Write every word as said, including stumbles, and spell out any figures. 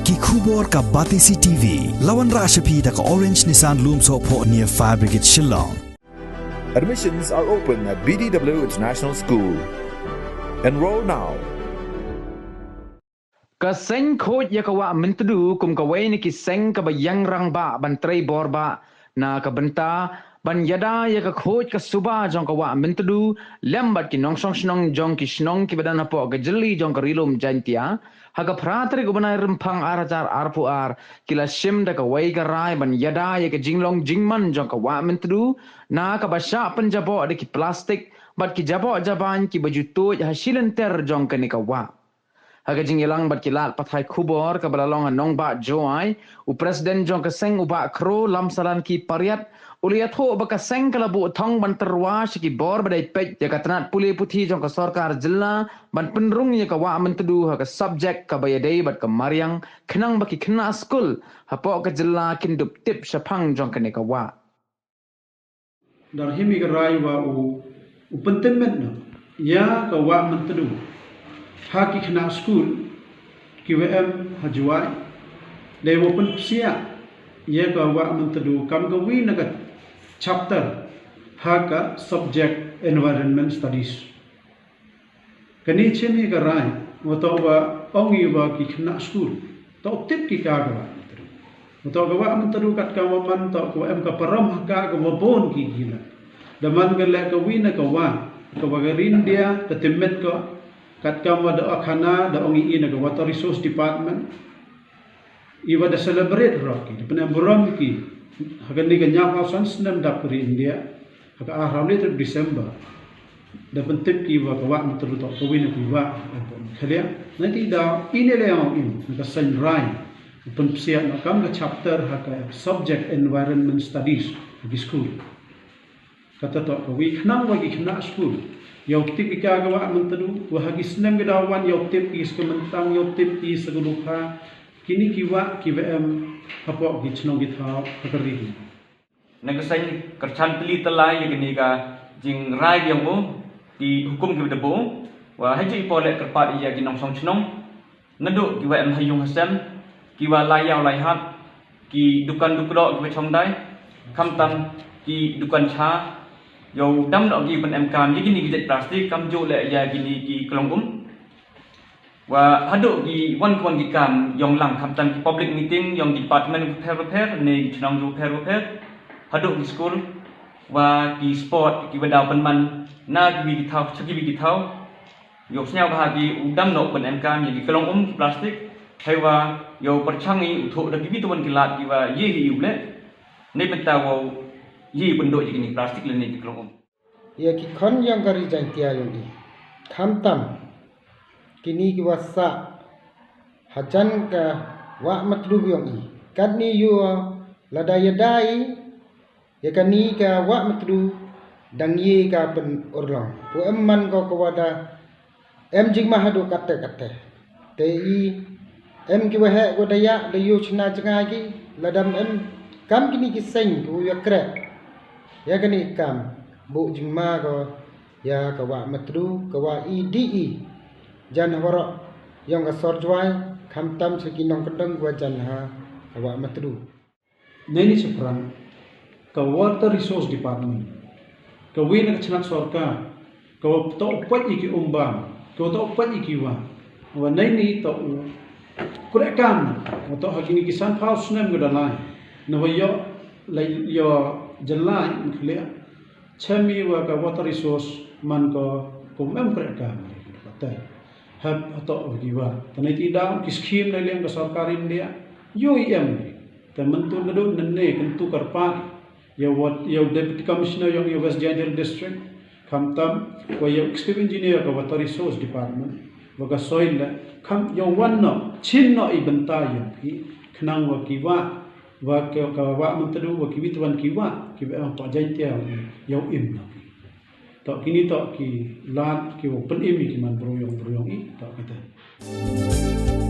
Ki khubor ka Batesi T V. La wanrah sha phi da ka Orange Nissan Lumsohphoh near Fire Brigade Shillong. Admissions are open at B D W International School. Enroll now. Ka seng khuid ïa ka wah Myntdu kum kawei na ki seng kaba ïeng rangbah ban trei bor bah na ka bynta ban ïada ïa ka khuid ka suba jong ka wah Myntdu lem bad ki nongshong shnong jong ki shnong kiba don hapoh ka jylliew jong ka Ri Lum Jaiñtia. Ha ka phra tarik u bnai Rymphang ar hajar arphew ar ki la shim da kawei ka rai ban ïada ïa ka jinglong jingman jong ka wah Myntdu na kaba shah pynjaboh da ki plastik bad ki jaboh jabain kiba ju tuid ha shilynter jong kane ka wah. Ha ka jingïalang bad ki lad pathai khubor kaba la long ha Nongbah Jowai, u President jong ka seng u Bah Kro Lamsalanki Pariat u la ïathuh ba ka seng ka la buh thong ban tyrwa sha ki bor ba dei peit ïa ka tnat pule puthi jong ka sorkar jylla ban pynrung ïa ka wah Myntdu ha ka subject kaba ïadei bad ka mariang khnang ba ki khynnah skul hapoh ka jylla kin dup tip shaphang jong kane ka wah. Dar himi ka rai wa u u pyntimit na ïa ka wah Myntdu ha ki khynnah skul ki wa em ha Jowai. Dei wa pynpsiah ïa ka wah Myntdu kam ka wi na ka chapter ha ka subject Environment Studies. Kane chim hi ka rai wa toh wa ong i wa ki khynnah skul toh tip ki ka ka wah Myntdu. Wa toh ka wah Myntdu kat ka wa man toh ka wa em ka param ha ka ka wa bon ki ki la. Da man ka leh ka wi na ka wah ka wa ka rindia ka timit ka kat ka wa da akhana da ong i na ka Water Resource Department. Iwa da celebrate rok ki da pynburom ki ha kane ka ñiaw san snem dap ka ri India ha ka ar hawle tarik December. Da pyntip ki wa ka wah Myntdu toh ka win ki wah. Khalia na ti da ine le ong in na ka sain rai pynpsiah na kam ka chapter ha ka subject Environment Studies ha ki school. Kata toh ka wi khnang wa ki khynnah skul yow tip ki ka ka wah Myntdu wa ha ki snem ki daw wan yow tip ki ska myntang yow tip ki ska lukha kini ki wah ki wa em hapoh ki chnong ki thaw ha ka ri. Na ka seng kyrchan tylli tylli ïa kini ka jingrai ïa u ki hukum ki da bu wa ha ji pole kyrpad ïa ki nongshong chnong. Naduh ki wa em ha ïung ha sem ki wa lai ïaw lai hat ki dukan dukdok ki wa chong dai khamtam ki dukan cha yow dam dok ki ban em kam ïa kini ki jait plastik kam ju le ïa kini ki klong um. Wa haduh ki wan ki wan ki kam yong lang khamtam ki public meeting yong ki department pher pher ne ki chnong ju pher pher haduh ki school wa ki sport ki wa daw pynman na ki wi ki thaw cha ki wi ki thaw. Yow sñiaw bha ki u dam noh ban em kam ïa ki klong um ki plastik. Hei wa yow pyrchang i u thoh da ki bituan ki lad ki wa ye hi u leh. Nei bynta wow ye pyndoh ïa kini plastik lane ki klong um. Ïa ki khon yong ka ri Jaintia yong i khamtam kini ki wa sah hajan ka wah Matlu yong i katni yu lada ïada i ïa kani ka wah Matlu dang ïa ka pynurlong pu em man ko ka wada em jingma haduh katte katte. Te i em ki waheh ko da ïa da yu chna jngai ki lada em kam kini ki seng ko ïa kreh ïa kani kam bu jingma ko ïa ka wah Matlu ka wah i di i jan ha waroh yong ka sor Jwai khamtam sa ki nongkyndong ko jan ha ka wah Matlu. Neini shaphrang ka Water Resource Department ka wi na ka chnat sorkar ka wa toh u pait ïa ki umbam ka wa toh u pait ïa ki wa wa neini toh u kurekam wa toh ha kini ki sanphaw snem ka da lai na wa ïoh lai ïoh jyllai mkhliah chemi wa ka Water Resource man ka kum em kurekam ka te. Hep hatok bagi wa. Tanai ti dau ki skim na liang ka sorkar India. Yo i em. Te mentu ngedu nene kentu karpa. Ya wat ya Deputy Commissioner yong ya West Jaintia District. Kam tam wa ya Executive Engineer ka Water Resource Department. Wa ka soil le kam ya wan no chin no i benta ya ki kenang wa ki wa wa ka wa mentedu wa ki witwan ki wa ki wa pa Jaintia ya im no. Toh kini toh ki lad ki wa pynim ïa ki man briew yong briew yong i toh kata.